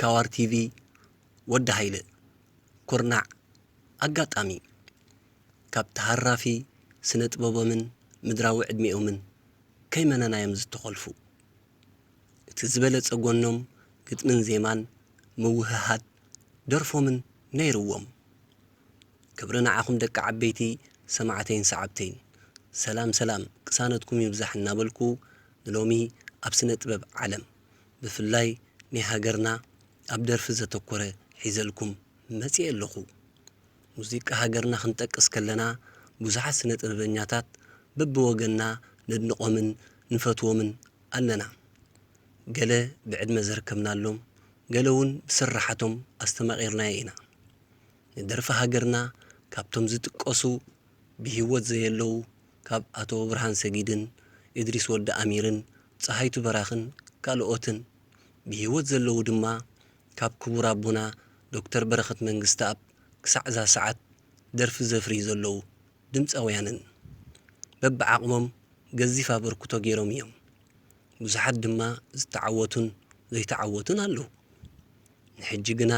ካዋር ቲቪ፣ ወዲ ሃይለ፣ ኩርናዕ፣ ኣጋጣሚ፣ ካብ ተሃራፊ ስነ ጥበቦምን ምድራዊ ዕድሚኦምን ከይመነናዮም ዝተኾልፉ። እቲ ዝበለጸ ጎኖም ግጥምን ዜማን ምውህሃድ ደርፎምን ነይርዎም። ክብሪ ንዓኹም ደቂ ዓበይቲ ሰማዕተይን ሰዓብተይን። ሰላም ሰላም ቅሳነትኩም ይብዛሕ እናበልኩ ንሎሚ ኣብ ስነ ጥበብ ዓለም ብፍላይ ናይ ሃገርና ኣብ ደርፊ ዘተኮረ ሒዘልኩም መጺኤ ኣለኹ። ሙዚቃ ሃገርና ክንጠቅስ ከለና ብዙሓት ስነ ጥበበኛታት በብወገንና ነድንቖምን ንፈትዎምን ኣለና። ገለ ብዕድመ ዘርከብናሎም፣ ገለ እውን ብስርሓቶም ኣስተማቒርናዮ ኢና። ንደርፊ ሃገርና ካብቶም ዝጥቀሱ ብህይወት ዘየለዉ ካብ ኣቶ ብርሃን ሰጊድን እድሪስ ወዲ ኣሚርን ጸሃይቱ በራኽን ካልኦትን፣ ብህይወት ዘለዉ ድማ ካብ ክቡር ኣቦና ዶክተር በረኸት መንግስተኣብ ክሳዕ እዛ ሰዓት ደርፊ ዘፍርዩ ዘለዉ ድምጻውያንን በብዓቕሞም ገዚፍ ኣበርክቶ ገይሮም እዮም። ብዙሓት ድማ ዝተዓወቱን ዘይተዓወቱን ኣለዉ። ንሕጂ ግና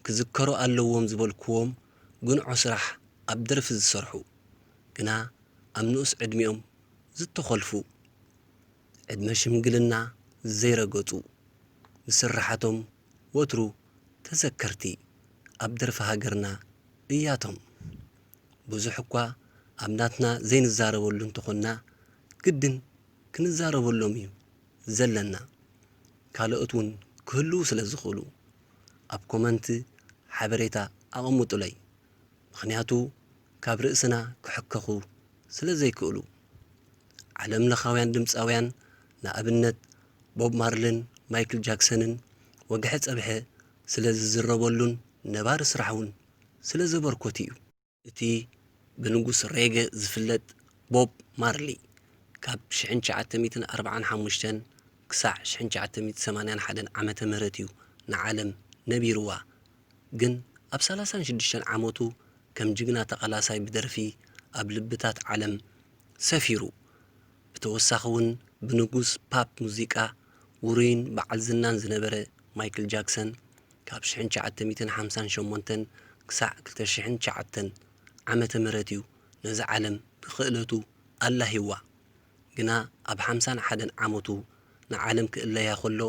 ክዝከሩ ኣለዎም ዝበልክዎም ግንዖ ስራሕ ኣብ ደርፊ ዝሰርሑ፣ ግና ኣብ ንኡስ ዕድሚኦም ዝተኾልፉ፣ ዕድመ ሽምግልና ዘይረገጹ፣ ብስርሓቶም ወትሩ ተዘከርቲ ኣብ ደርፊ ሃገርና እያቶም። ብዙሕ እኳ ኣብ ናትና ዘይንዛረበሉ እንተኾንና፣ ግድን ክንዛረበሎም እዩ ዘለና። ካልኦት እውን ክህልዉ ስለ ዝኽእሉ፣ ኣብ ኮመንት ሓበሬታ ኣቐምጡለይ። ምኽንያቱ፣ ካብ ርእስና ክሕከኹ ስለ ዘይክእሉ። ዓለም ለኻውያን ድምጻውያን፣ ንኣብነት ቦብ ማርልን ማይክል ጃክሰንን፣ ወግሐ ጸብሐ ስለ ዝዝረበሉን ነባሪ ስራሕ እውን ስለ ዘበርከቱ እዩ። እቲ ብንጉስ ሬገ ዝፍለጥ ቦብ ማርሊ፣ ካብ ሽሕን ትሽዓተ ሚእትን ኣርባዓን ሓሙሽተን ክሳዕ ሽሕን ትሽዓተ ሚእትን ሰማንያን ሓደን ዓመተ ምህረት እዩ ንዓለም ነቢርዋ። ግን ኣብ ሰላሳን ሽዱሽተን ዓመቱ ከም ጅግና ተቓላሳይ ብደርፊ ኣብ ልብታት ዓለም ሰፊሩ። ብተወሳኺ እውን ብንጉስ ፓፕ ሙዚቃ ውሩይን በዓል ዝናን ዝነበረ ማይክል ጃክሰን፣ ካብ ሽሕን ትሽዓተ ሚእትን ሓምሳን ሸሞንተን ክሳዕ ክልተ ሽሕን ትሽዓተን ዓመተ ምህረት እዩ ነዛ ዓለም ብኽእለቱ ኣላሂዋ። ግና ኣብ ሓምሳን ሓደን ዓመቱ ንዓለም ክእለያ ከሎ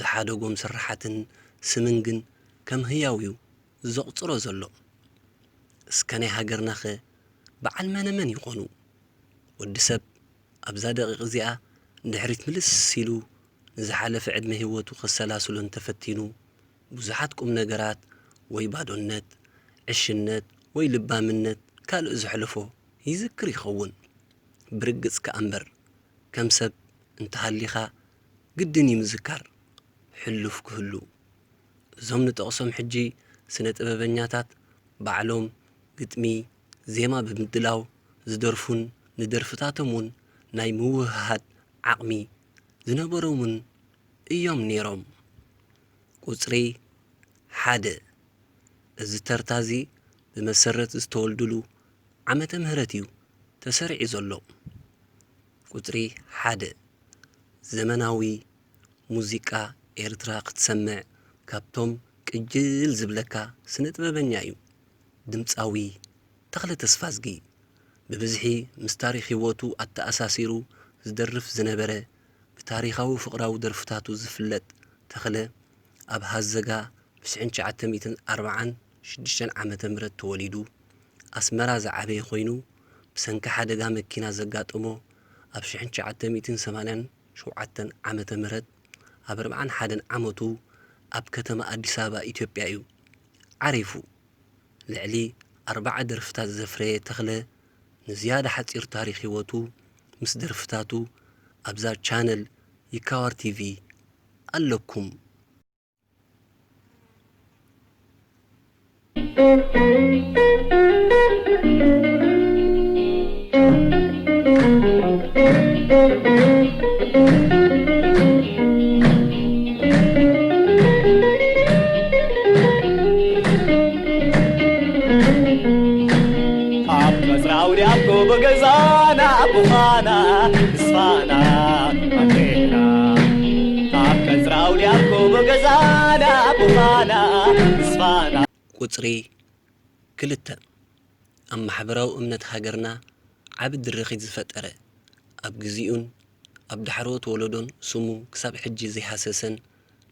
ዝሓደጎም ስርሓትን ስምን ግን ከም ህያው እዩ ዘቑጽሮ ዘሎ። እስከ ናይ ሃገርናኸ በዓል መነመን ይኾኑ? ወዲ ሰብ ኣብዛ ደቂቕ እዚኣ ንድሕሪት ምልስ ኢሉ ንዝሓለፈ ዕድመ ህይወቱ ከሰላስሎ እንተፈቲኑ፣ ብዙሓት ቁም ነገራት ወይ ባዶነት፣ ዕሽነት ወይ ልባምነት ካልእ ዘሕለፎ ይዝክር ይኸውን። ብርግጽ ከኣ እምበር፣ ከም ሰብ እንተሃሊኻ ግድን እዩ ምዝካር፣ ሕሉፍ ክህሉ። እዞም ንጠቕሶም ሕጂ ስነ ጥበበኛታት ባዕሎም ግጥሚ፣ ዜማ ብምድላው ዝደርፉን ንደርፍታቶም እውን ናይ ምውህሃድ ዓቕሚ ዝነበሮምን እዮም ነይሮም። ቁጽሪ ሓደ፣ እዚ ተርታ እዚ ብመሰረት ዝተወልዱሉ ዓመተ ምህረት እዩ ተሰሪዑ ዘሎ። ቁጽሪ ሓደ፣ ዘመናዊ ሙዚቃ ኤርትራ ክትሰምዕ ካብቶም ቅጅል ዝብለካ ስነ ጥበበኛ እዩ። ድምጻዊ ተኽለ ተስፋዝጊ፣ ብብዝሒ ምስ ታሪኽ ህይወቱ ኣተኣሳሲሩ ዝደርፍ ዝነበረ፣ ብታሪኻዊ ፍቕራዊ ደርፍታቱ ዝፍለጥ ተኽለ፣ ኣብ ሃዘጋ ብሽሕን ትሽዓተ ሚእትን ኣርባዓን ሽዱሽተን ዓመተ ምህረት ተወሊዱ ኣስመራ ዝዓበየ ኮይኑ፣ ብሰንኪ ሓደጋ መኪና ዘጋጠሞ ኣብ ሽሕን ትሽዓተ ሚእትን ሰማንያን ሸውዓተን ዓመተ ምህረት ኣብ ኣርባዓን ሓደን ዓመቱ ኣብ ከተማ ኣዲስ ኣበባ ኢትዮጵያ እዩ ዓሪፉ። ልዕሊ ኣርባዓ ደርፍታት ዘፍረየ ተኽለ፣ ንዝያዳ ሓጺር ታሪኽ ህይወቱ ምስ ደርፍታቱ ኣብዛ ቻነል ይካዋር ቲቪ ኣለኩም። ኣብ ቀጽራው ዲያኮ በገዛና ኣቦኻና ምስፋና ኣዴና። ኣብ ቀጽራው ዲያኮ በገዛና ኣቦኻ ቁጽሪ ክልተ፣ ኣብ ማሕበራዊ እምነት ሃገርና ዓቢ ድርኺት ዝፈጠረ፣ ኣብ ግዜኡን ኣብ ዳሕረዎት ወለዶን ስሙ ክሳብ ሕጂ ዘይሃሰሰን፣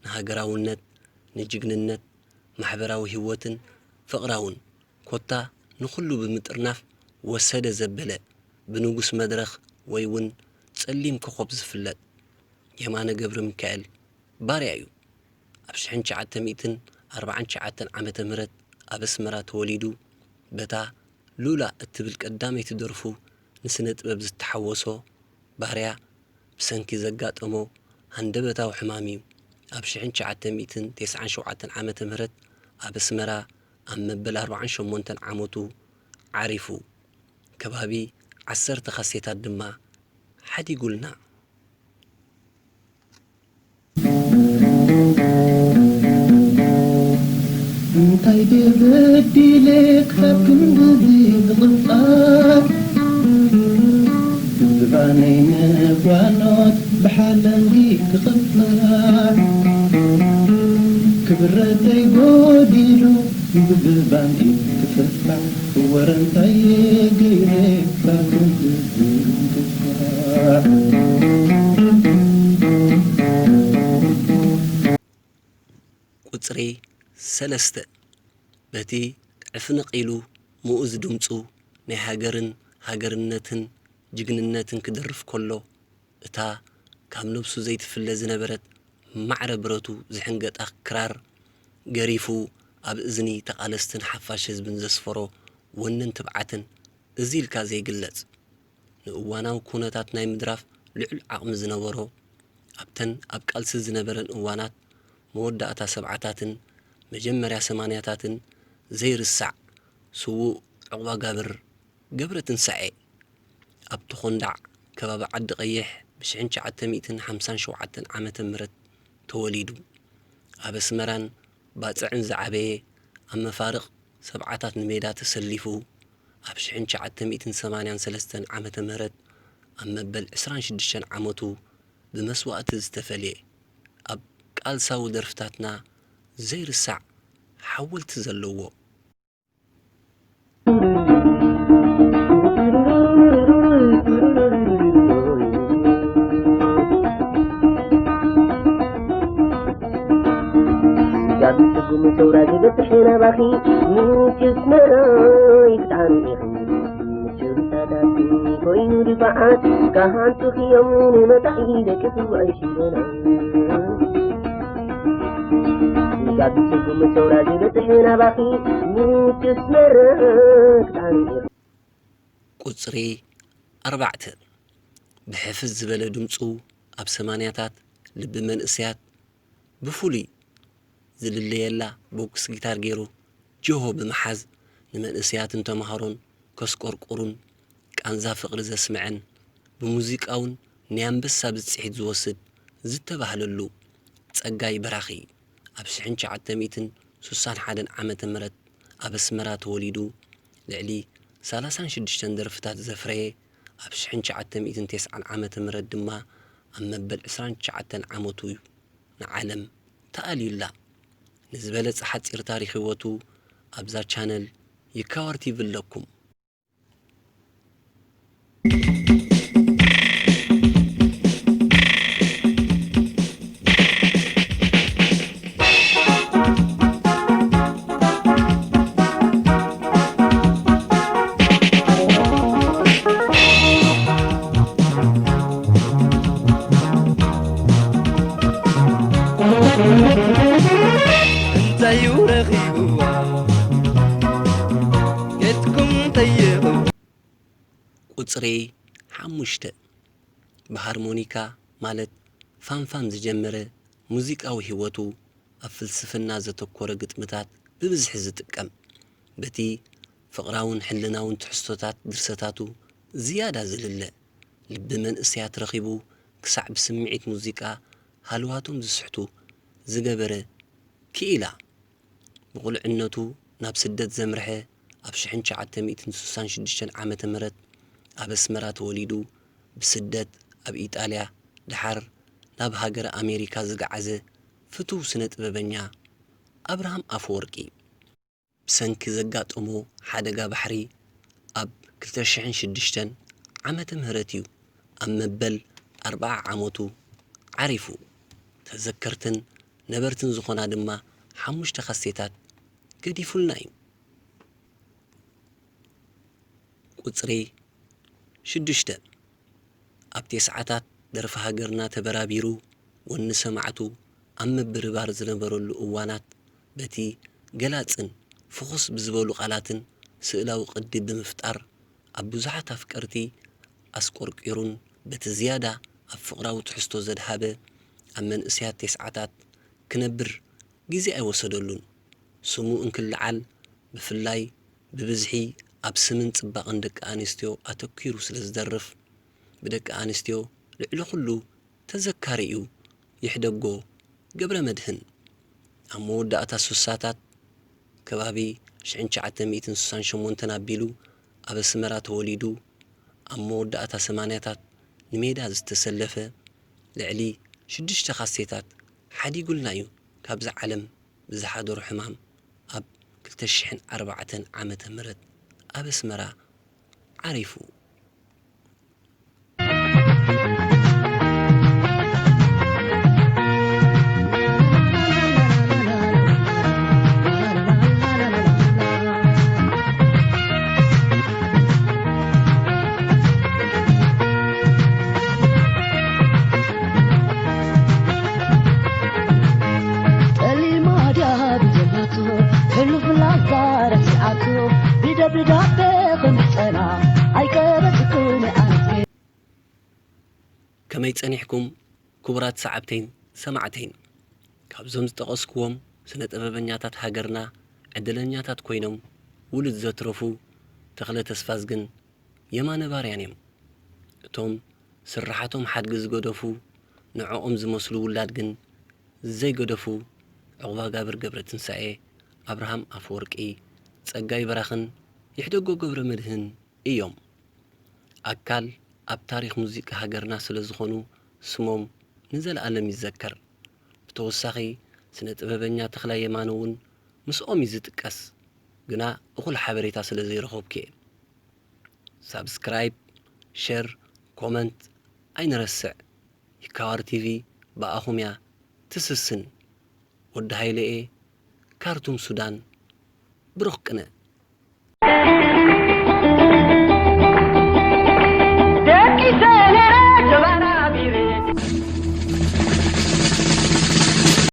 ንሃገራውነት፣ ንጅግንነት፣ ማሕበራዊ ህይወትን ፍቕራውን ኮታ ንኹሉ ብምጥርናፍ ወሰደ ዘበለ፣ ብንጉስ መድረኽ ወይ እውን ጸሊም ኮኾብ ዝፍለጥ የማነ ገብረሚካኤል ባርያ እዩ። ኣብ ሽሕን ትሽዓተ ሚእትን ኣርባዓን ትሽዓተን ዓመተ ምህረት ኣብ ኣስመራ ተወሊዱ። በታ ሉላ እትብል ቀዳመይቲ ደርፉ ንስነ ጥበብ ዝተሓወሶ ባርያ፣ ብሰንኪ ዘጋጠሞ ሃንደበታዊ ሕማም እዩ ኣብ ሽሕን ትሽዓተ ሚእትን ተስዓን ሸውዓተን ዓመተ ምህረት ኣብ ኣስመራ ኣብ መበል ኣርባዓን ሸሞንተን ዓመቱ ዓሪፉ። ከባቢ ዓሰርተ ካሴታት ድማ ሓዲጉልና። እንታይ ድየ በዲለ ክሳብ ክንድዚ ዝቕጻዕ? ዝባነይ ንጓኖት ብሓለንጊ ክቕጻዕ። ክብረተይ ጎዲሉ ብዝባን ክፍታሕ። ወረንታይ ገይረ ክሳብ ክንድዚ ዝቕጻዕ? ቁጽሪ ሰለስተ፣ በቲ ዕፍንቕ ኢሉ ምኡዝ ድምጹ ናይ ሃገርን ሃገርነትን ጅግንነትን ክደርፍ ከሎ፣ እታ ካብ ነብሱ ዘይትፍለ ዝነበረት ማዕረ ብረቱ ዝሕንገጣ ክራር ገሪፉ፣ ኣብ እዝኒ ተቓለስትን ሓፋሽ ህዝብን ዘስፈሮ ወንን ትብዓትን እዚ ኢልካ ዘይግለጽ። ንእዋናዊ ኩነታት ናይ ምድራፍ ልዑል ዓቕሚ ዝነበሮ፣ ኣብተን ኣብ ቃልሲ ዝነበረን እዋናት፣ መወዳእታ ሰብዓታትን መጀመርያ ሰማንያታትን ዘይርሳዕ ስዉእ ዑቕባጋብር ገብረትንሳኤ፣ ኣብ ተኾንዳዕ ከባቢ ዓዲ ቀይሕ ብሽሕን ትሽዓተ ሚእትን ሓምሳን ሸውዓተን ዓመተ ምህረት ተወሊዱ። ኣብ ኣስመራን ባጽዕን ዝዓበየ፣ ኣብ መፋርቕ ሰብዓታት ንሜዳ ተሰሊፉ፣ ኣብ ሽሕን ትሽዓተ ሚእትን ሰማንያን ሰለስተን ዓመተ ምህረት ኣብ መበል ዕስራን ሽዱሽተን ዓመቱ ብመስዋእቲ ዝተፈልየ፣ ኣብ ቃልሳዊ ደርፍታትና ዘይርሳዕ ሓወልቲ ዘለዎ። ጋብስኩም ሰውራ ዝበጽሕ ናባኺ ምንጭስ መራይ ብጣዕሚ ኢኺ። ምቹ ብታታት ኮይኑ ድፋዓት ካሃንቱ እዮም ንመጻኢ ደቂ ስውዕ ሽደና። ጋብስኩም ሰውራ ዝበጽሕ ናባኺ ምንጭስ መራይ ብጣዕሚ ኢኺ። ቁጽሪ ኣርባዕተ፣ ብሕፍዝ ዝበለ ድምጹ ኣብ ሰማንያታት ልቢ መንእሰያት ብፍሉይ ዝልለየላ ቦክስ ጊታር ገይሩ ጅሆ ብምሓዝ ንመንእሰያትን ተምሃሮን ከስቆርቁሩን ቃንዛ ፍቕሪ ዘስምዐን ብሙዚቃውን ናይ ኣንበሳ ብጽሒት ዝወስድ ዝተባህለሉ ጸጋይ በራኺ ኣብ ሽሕን ትሽዓተ ሚእትን ስሳን ሓደን ዓመተ ምህረት ኣብ ኣስመራ ተወሊዱ ልዕሊ ሰላሳን ሽዱሽተን ደርፍታት ዘፍረየ፣ ኣብ ሽሕን ትሽዓተ ሚእትን ተስዓን ዓመተ ምህረት ድማ ኣብ መበል ዕስራን ትሽዓተን ዓመቱ ንዓለም ተኣልዩላ። ንዝበለጸ ሓጺር ታሪኽ ህይወቱ ኣብዛ ቻነል ይካወር ቲቪ ኣለኩም። እንታይ እዩ ረኺብዋ? ጌትኩም ጠይቑ። ቁጽሪ ሓሙሽተ፣ ብሃርሞኒካ ማለት ፋንፋን ዝጀመረ ሙዚቃዊ ህይወቱ፣ ኣብ ፍልስፍና ዘተኮረ ግጥምታት ብብዝሒ ዝጥቀም፣ በቲ ፍቕራውን ሕልናውን ትሕዝቶታት ድርሰታቱ ዝያዳ ዝልለ፣ ልቢ መንእሰያት ረኺቡ ክሳዕ ብስምዒት ሙዚቃ ሃለዋቶም ዝስሕቱ ዝገበረ ክኢላ። ብቑልዕነቱ ናብ ስደት ዘምርሐ፣ ኣብ ሽሕን ትሽዓተ ሚእትን ስሳን ሽዱሽተን ዓመተ ምህረት ኣብ ኣስመራ ተወሊዱ፣ ብስደት ኣብ ኢጣልያ፣ ደሓር ናብ ሃገረ ኣሜሪካ ዝገዓዘ ፍቱው ስነ ጥበበኛ፣ ኣብርሃም ኣፈወርቂ ብሰንኪ ዘጋጠሞ ሓደጋ ባሕሪ ኣብ ክልተ ሽሕን ሽዱሽተን ዓመተ ምህረት እዩ ኣብ መበል ኣርብዓ ዓመቱ ዓሪፉ። ተዘከርትን ነበርትን ዝኾና ድማ ሓሙሽተ ካሴታት ገዲፉልና እዩ። ቁጽሪ ሽዱሽተ። ኣብ ቴስዓታት ደርፊ ሃገርና ተበራቢሩ፣ ወኒ ሰማዕቱ ኣብ ምብርባር ዝነበረሉ እዋናት፣ በቲ ገላጽን ፍኹስ ብዝበሉ ቃላትን ስእላዊ ቅዲ ብምፍጣር፣ ኣብ ብዙሓት ኣፍቀርቲ ኣስቆርቂሩን በቲ ዝያዳ ኣብ ፍቕራዊ ትሕዝቶ ዘድሃበ፣ ኣብ መንእሰያት ቴስዓታት ክነብር ግዜ ኣይወሰደሉን። ስሙ እንክልዓል፣ ብፍላይ ብብዝሒ ኣብ ስምን ጽባቐን ደቂ ኣንስትዮ ኣተኲሩ ስለ ዝደርፍ፣ ብደቂ ኣንስትዮ ልዕሊ ኩሉ ተዘካሪ'ዩ ይሕደጎ ገብረመድህን። ኣብ መወዳእታ ሱሳታት፣ ከባቢ ሽሕን ትሽዓተ ሚእትን ስሳን ሸሞንተን ኣቢሉ ኣብ ኣስመራ ተወሊዱ፣ ኣብ መወዳእታ ሰማንያታት ንሜዳ ዝተሰለፈ፣ ልዕሊ ሽዱሽተ ካሴታት ሓዲጉልና እዩ ካብዛ ዓለም ብዝሓደሮ ሕማም ኣብ ክልተ ሽሕን ኣርባዕተን ዓመተ ምህረት ኣብ ኣስመራ ዓሪፉ። ጠሊማ ድያ ብጀናቱ ሕሉፍ ላዛ ረሲዓቱ ብደብዳቤ ክንጸና ኣይቀረጽኩን ኣነስከ ከመይ ጸኒሕኩም ክቡራት ሰዓብተይን ሰማዕተይን? ካብዞም ዝጠቐስኩዎም ስነ ጥበበኛታት ሃገርና ዕድለኛታት ኮይኖም ውሉድ ዘትረፉ ተኽለ ተስፋዝግን የማነ ባርያን እዮም። እቶም ስርሓቶም ሓድጊ ዝገደፉ ንዕኦም ዝመስሉ ውላድ ግን ዘይገደፉ ዑቕባጋብር ገብረትንሳኤ፣ ኣብርሃም ኣፈወርቂ፣ ጸጋይ በራኽን ይሕደጎ ገብረመድህን እዮም። ኣካል ኣብ ታሪኽ ሙዚቃ ሃገርና ስለ ዝኾኑ ስሞም ንዘለኣለም ይዘከር። ብተወሳኺ ስነ ጥበበኛ ተኽላይ የማነ እውን ምስኦም እዩ ዝጥቀስ። ግና እኹል ሓበሬታ ስለ ዘይረኸብኩ እየ። ሳብስክራይብ፣ ሸር፣ ኮመንት ኣይንረስዕ። ይካዋር ቲቪ ብኣኹም እያ ትስስን። ወዲ ሃይለኤ፣ ካርቱም ሱዳን። ብሩኽ ቅነ።